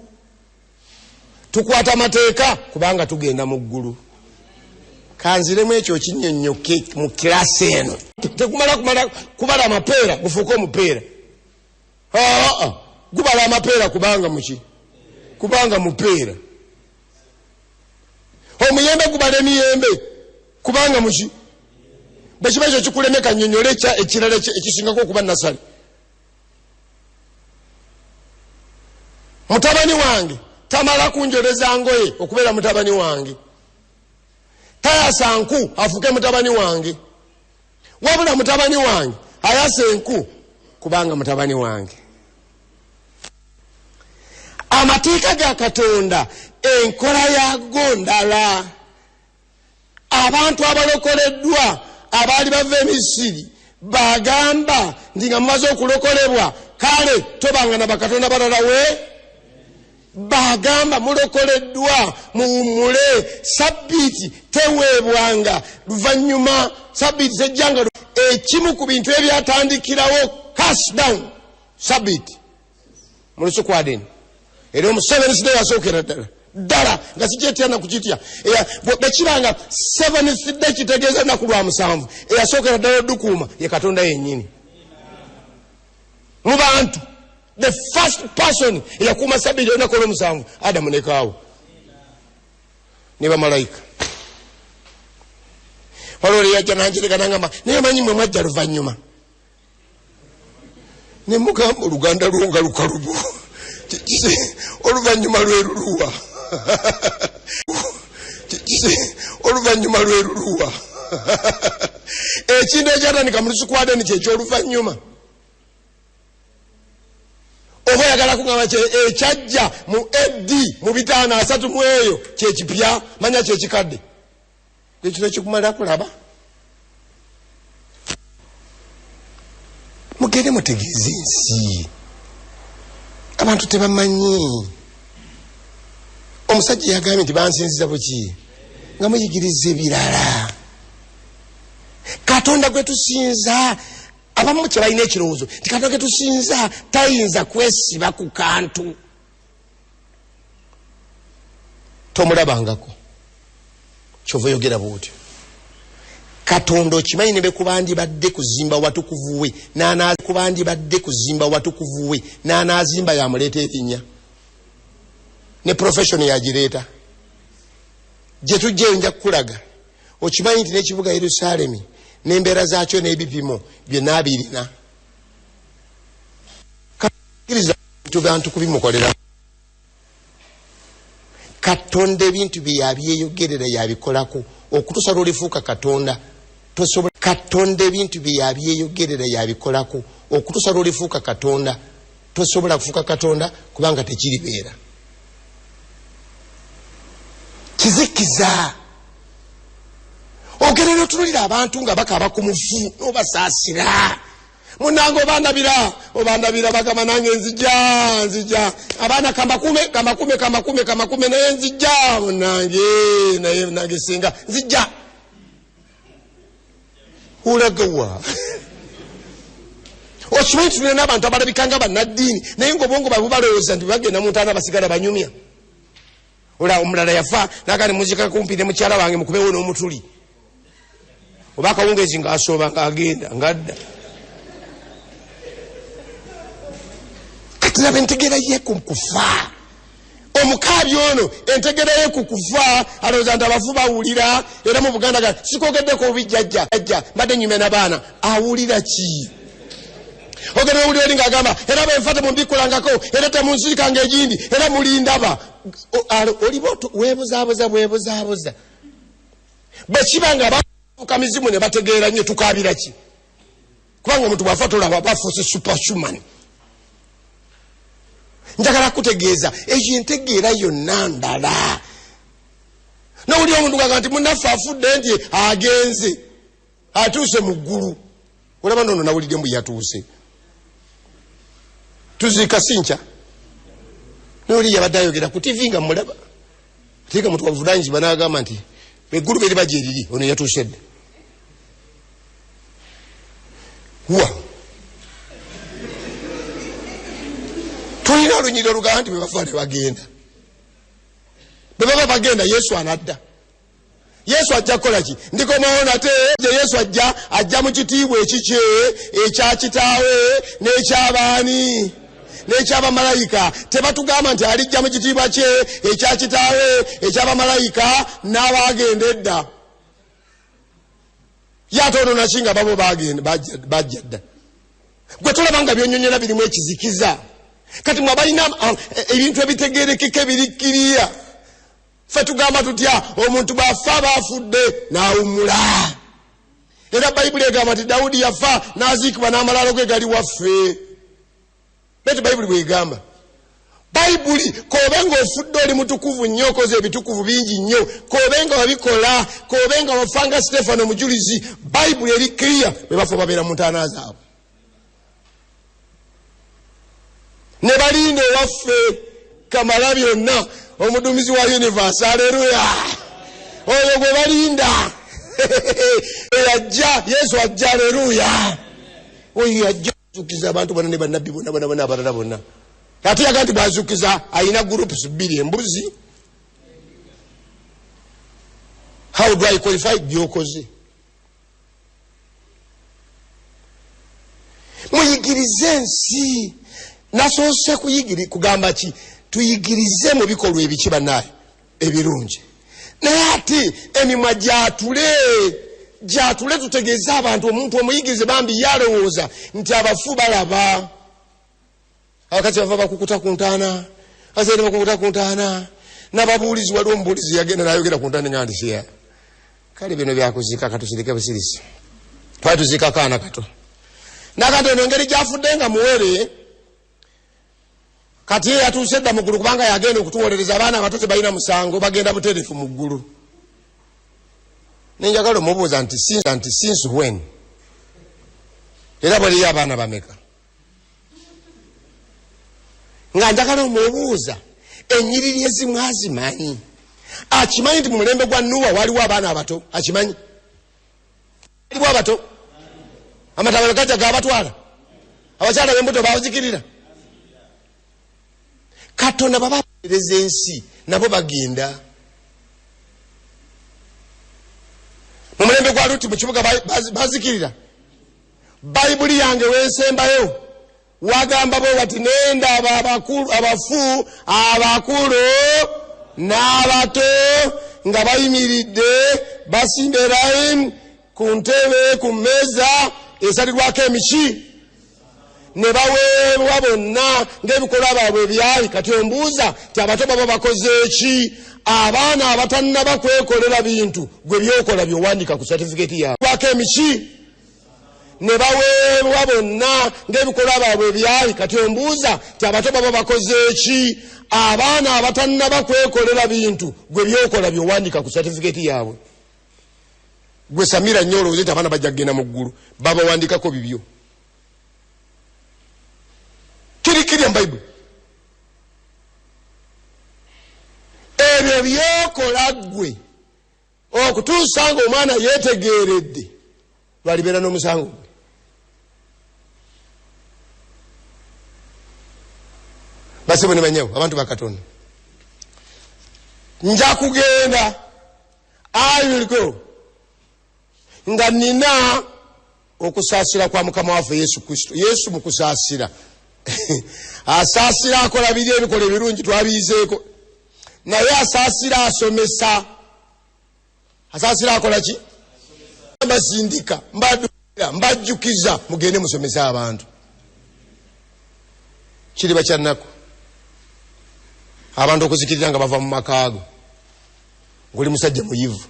S1: tukwata amateeka kubanga tugenda mu ggulu. Kanziremu ekyo kinnyonnyoke mu kirasi eno. Tekumala kumala kubala amapeera gufuuke omupeera. Aa, gubala amapeera kubanga muki? Kubanga mupeera. Omuyembe gubala emiyembe kubanga muki? Bwe kiba ekyo kikulemeka, nnyonnyole ekirala ekisingako okuba nasale. Mutabani wange tamala kunjoleza ngoye okubeera mutabani wange, tayasa nku afuuke mutabani wange, wabula mutabani wange ayasa enku kubanga mutabani wange. Amateeka ga Katonda enkola yago ndala. Abantu abalokoleddwa abaali bava e Misiri bagamba nti nga mumaze okulokolebwa, kale tobanga na bakatonda balala. We bagamba mulokoleddwa, muwummule. Sabbiiti teweebwanga luvannyuma, sabbiiti tejjanga. Ekimu ku bintu ebyatandikirawo cast down sabbiiti mu lusuku Adeni, era omu Seventh Day yasookera ddala ddala nga sikyetya na kukitya. Bwekibanga Seventh Day kitegeeza lunaku lwa musanvu, eyasookera ddala odukuuma ye Katonda yennyini mu bantu. The first person eyakuuma sabbiiti olunaku olw'omusanvu, Adamu ne Kaawa ne bamalayika. Waliwo leyajja nanjereka nangamba, naye manyi mwe mwajja luvannyuma. Ne mugamba oluganda lwo nga lukalubo, oluvannyuma lweruluwa, oluvannyuma lweruluwa. Ekintu ekyatandika mu lusuku Adeni kyekyoluvannyuma. Oba oyagala kugamba ekyajja mu AD mu 530 mu eyo kyekipya, manya kyekikadde. Ekino kikumala kulaba. Mugende mutegeeze ensi, abantu tebamanyi. Omusajja yagambye nti bansinziza buki nga muyigiriza ebirala. Katonda gwe tusinza, abamu kye balina ekirowoozo nti Katonda gwe tusinza tayinza kwesiba ku kantu. Tomulabangako, kyova oyogera bw'otyo. Katonda okimanyi ne bekubandibadde kuzimba watukuvu we, kubandibadde kuzimba watukuvu we, n'anaazimba yamuleeta erinnya ne profession yagireeta. Gye tujja nja kukulaga. Okimanyi nti n'ekibuga Yerusaalemi n'embeera zaakyo n'ebipimo byonna birina. Kakkiriza bantu kubimukolera. Katonda ebintu bye yabyeyogerera yabikolako okutuusa lw'olifuuka Katonda. Tosobola. Katonda ebintu bye yabyeyogerera yabikolako okutuusa lw'olifuuka Katonda. Tosobola kufuuka Katonda kubanga tekiribeera. Kizikiza. Ogenda n'otunuulira abantu nga bakaaba ku mufu n'obasaasira. Munnange obandabira bagamba nange nzija. Abaana kambakume naye nzija munnange, naye nange singa nzija. Olagawa? Okimanyi tulina n'abantu abalabika nga bannaddiini naye ng'obwongo bwabwe balowooza nti bagenda mu ntaana basigala banyumya. Ola omulala yafa n'agamba muzika kumpi ne mukyala wange mukubewo n'omutuli. Oba akawungeezi ng'asooba ng'agenda ng'adda. Kati laba entegeera ye ku kufa. Omukaabi ono entegeera ye ku kufa alowooza nti abafu bawulira. Era mu Buganda ga sikwogeddeko obubi jjajja mbadde nnyumya n'abaana. Awulira ki? Ogenda owulira oli ng'agamba era bwe nfa temumbikulangako, era temunzirikanga egindi, era mulindaba. Oliba weebuzaabuza bwebuzaabuza. Bwe kiba nga bafuuka mizimu ne bategeera nnyo, tukaabira ki? Kubanga omuntu bw'afa tolaba bafuuse superhuman. Njagala kutegeeza eyo entegeera yonna ndala. N'owulira omuntu gagamba nti munnaffe afudde nti agenze atuuse mu ggulu. Olaba nno nawulidde mbu yatuuse. Tuziika sinkya. N'oli yabadde ayogera ku TV nga mulaba. Ate nga muntu wabuvunaanyizibwa n'agamba nti eggulu beriba gye riri, ono yatuuse dda. Wa tulina olunyiriri olugamba nti bwe bafa ne bagenda. Bwe baba bagenda Yesu anadda. Yesu ajja kukola ki? Ndikomawo nate. Yesu ajja mu kitiibwa ekikye ekya kitaawe n'ekyabaani n'ekyabamalayika. Tebatugamba nti alijja mu kitiibwa kye ekya kitaawe ekyabamalayika n'abagenda edda. Ye ate ono naki nga babo bajja dda. Gwe tolaba nga byonnyonnyola birimu ekizikiza. Kati mwe abalina ebintu ebitegeerekeka ebirikkiriya, ffe tugamba tutya? Omuntu bw'afa baafudde n'awummula. Era Bayibuli egamba nti Dawudi yafa n'aziikibwa n'amalaalo ge gali waffe. Bw'etyo Bayibuli bw'egamba. Bayibuli k'obe ng'ofudde oli mutukuvu nnyo, okoze ebitukuvu bingi nnyo, k'obe nga wabikola, k'obe nga wafa nga Stefano omujulizi, Bayibuli eri clear, bwe bafa babeera mu ntaana zaabwe. Ne balinda ewaffe kamala byonna omuduumizi wa universe, aleluya. Oyo gwe balinda. Yajja, Yesu ajja, aleluya. Oyo yajja azuukiza abantu bonna ne bannabbi bonna bonna bonna abalala bonna. Ate yaga nti bw'azuukiza alina groups bbiri, embuzi. How do I qualify? By'okoze. Muyigirize ensi. Nasoose kugamba ki? Tuyigirize mu bikolwa ebiki bannaayo ebirungi. Naye ate emimwa gyatule tutegeeze abantu. Omuntu omuyigirize bambi yalowooza nti abafu balaba. Abakazi bava bakukuta ku ntaana, abasajja bakukuta ku ntaana, n'ababuulizi. Waliwo omubuulizi yagenda n'ayogera ku ntaana nga nti siya. Kale bino byakuziika, katusirike busirisi. Twali tuziika kaana kato, nakanti eno engeri gyafudde nga muwere, kati ye yatuuse dda mu ggulu, kubanga yagenda okutuwolereza. Abaana abato tebalina musango, bagenda buterefu mu ggulu. Nenjagala omubuuza nti since when, era bwaliyo abaana bameka? Nga njagala omubuuza ennyiriri ezimu azimanyi. Akimanyi nti mu mulembe gwa Nuwa waliwo abaana abato? Akimanyi waliwo abato? Amatabalo gajja gabatwala, abakyala b'embuto bazikirira. Katonda baba abawereza ensi nabo bagenda. Mu mulembe gwa Luti mu kibuga bazikirira. Bayibuli yange wensembayo wagamba bwe bati, nendaba abafu abakulu n'abato nga bayimiridde, basimba line ku ntebe, ku mmeeza esalirwako emiki, ne baweebwa bonna ng'ebikolwa baabwe byali. Kati ombuuza ti abato baba bakoze eki? Abaana abatannaba kwekolera bintu, gwe byokola byowandiika ku satifiketi yaabwe wako emiki, ne baweebwa bonna ng'ebikolwa baabwe byali. Kati ombuuza ti abato baba bakoze eki? Abaana abatannaba kwekolera bintu, gwe byokola byowandiika ku satifiketi yaabwe. Gwe Samira nnyo olowooza nti abaana bajja kugenda mu ggulu, babawandikako bibyo. Kirikirya mu Bayibuli ebyo byokola ggwe okutuusa nga omwana yeetegeeredde lwalibeera n'omusango gwe. Basebo ne banyawo, abantu bakatonda, nja kugenda. I will go nga nina okusaasira kwa Mukama waffe Yesu Kristo. Yesu mu kusaasira asaasira, akola biri ebikola ebirungi twabiyizeeko, naye asaasira asomesa. Asaasira akola ki? Mbasindika, mbadulira, mbajjukiza, mugende musomese abantu. Kiriba kya nnaku abantu okuzikirira nga bava mu makaago, ng'oli musajja muyivu,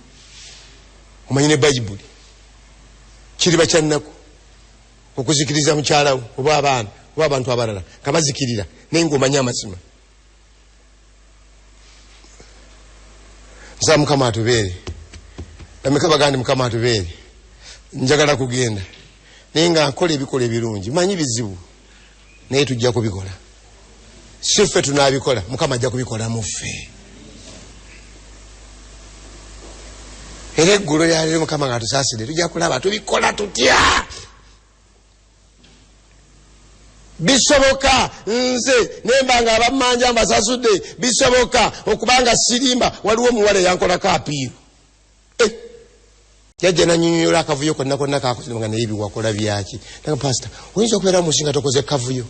S1: omanyi ne Bayibuli. Kiriba kya nnaku okuzikiriza mukyalawo oba abaana oba abantu abalala nga bazikirira, naye ng'omanyi amazima. Nsaba Mukama atubeere. Bameka bagandi Mukama atubeere? Njagala kugenda naye nga nkola ebikola ebirungi. Manyi bizibu, naye tujja kubikola. Si ffe tunaabikola, Mukama ajja kubikola mu ffe. Era eggulo lyaleero, Mukama nga tusaasidde, tujja kulaba tubikola tutya. Bisoboka nze nemba nga abammanja mbasasudde, bisoboka okubanga sirimba. Waliwo omuwala eyankolako appeal, yajja nanyonyola akavuyo konna konna kakoze, nga naye biwakola byaki? Naga, "Pasita, oyinza okubeera musi nga tokoze kavuyo?"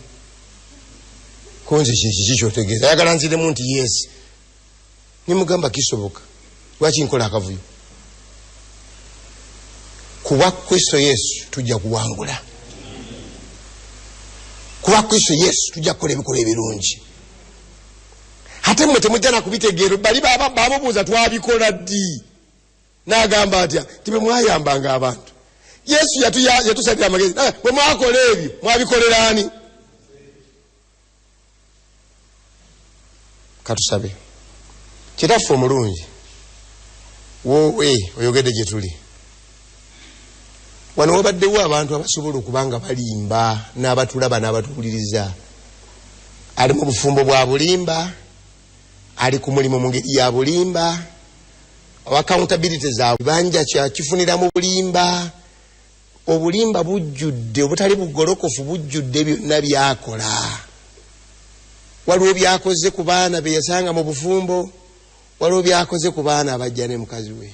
S1: Konze kiki kyotegeeza? Ayagala nziremu nti yes. Nimugamba kisoboka. Lwaki nkola akavuyo? Kuba Kristo Yesu tujja kuwangula. Kuba Kristo Yesu tujja kukola ebikola ebirungi. Ate mmwe temujja nakubitegeero. Bali bamubuuza twabikola ddi, n'agamba atya nti bwe mwayambanga abantu. Yesu yatusalira amagezi, bwe mwakola ebyo mwabikolera ani? Katusabe. Kitaffe omulungi, woowe oyogedde gye tuli wano. Wabaddewo abantu abasobola okuba nga balimba n'abatulaba n'abatuwuliriza. Ali mu bufumbo bwa bulimba, ali ku mulimu mu ngeri ya bulimba, accountability zaabwe banja kyakifunira mu bulimba. Obulimba bujjudde, obutali bugolokofu bujjudde byonna byakola. Waliwo byakoze ku baana be yasanga mu bufumbo, waliwo byakoze ku baana abajja ne mukazi we,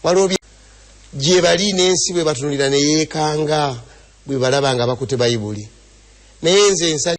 S1: waliwo gye bali n'ensi bwe batunulira ne yeekanga bwe balaba nga bakute Bayibuli. Naye nze nsa